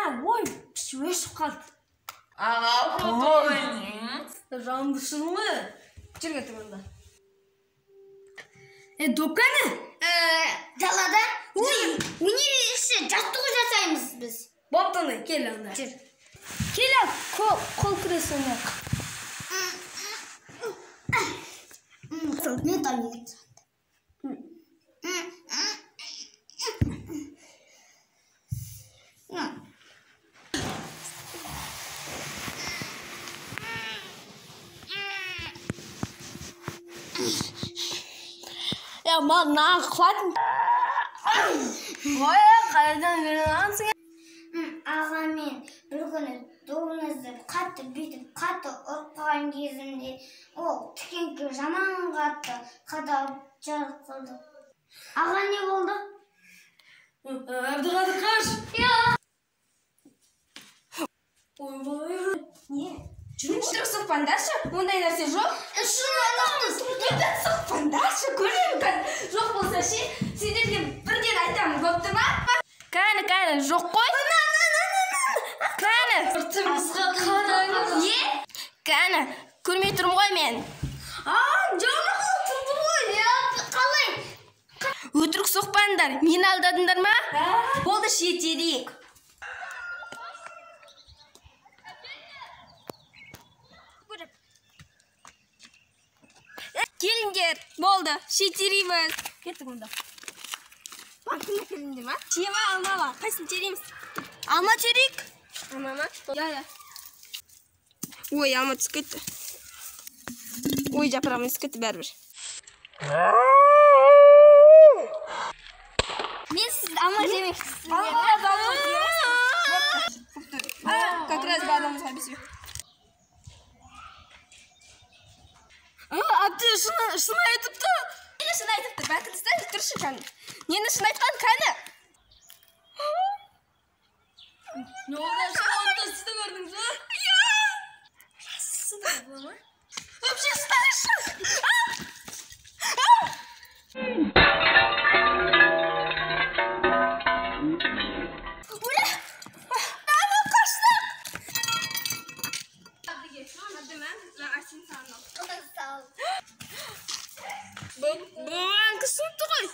Ой, өшіп қалды. Аға, фото ойнаймыз. Жандышың ғой. Жүр кеттік онда. Доп кәні? Далада. Ой, өнер жаттығу жасаймыз біз. Бопты онда, кел онда. Жүр. Кел ал, қол күрес ойнайық. Мен там екінші. Я маған құладым. Ой, қайдан үйренгенсің? Аға, мен бір күні добымызды қатты бүйтіп қатты ұрып қалған кезімде ол тікенге жаман қатты қадалып жарып қалды. Аға, не болды? Әбдіқадыр, қаш! Ойбай, не? Жүріңдер, соқпаңдаршы, ондай нәрсе жоқ. Шын айтамыз. Өтіп соқпаңдаршы, көремін кәні. Жоқ болса ше, сендерге бірден айтамын, бопты ма? Кәні, кәні, жоқ қой. Кәні. Ұртымызға қараңыз. Не? Кәні, көрмей тұрмын ғой мен. А, жаным, тұрды ғой. Қалай? Өтірік соқпаңдар, мені алдадыңдар ма? Болды, шетерейік. Келіңдер, болды, шетерейміз. Кеттік онда. Банкіні келіңдер ма? Шие ма, алма ма? Қайсысын тереміз? Алма терейік. Алма ма? Я, я. Ой, алма түсіп кетті. Ой, жапырағым түсіп кетті бәрібір. Мен сіз алма жемекшісіз. Алма, алма. Как раз барлығымызға бесеу. Әбді шын айтыпты. Нені шын айтыпты? Бәкіл ұстайшы, тұршы кәні. Нені шын айтқан кәні? Не болды, шын айтты, сіз де көрдіңіз ба? Иә. Вообще ұстайшы. Оля! Ана қашты! Әбдіге, әбді мен, Арсен саған ал. Бұған кісінті ғой.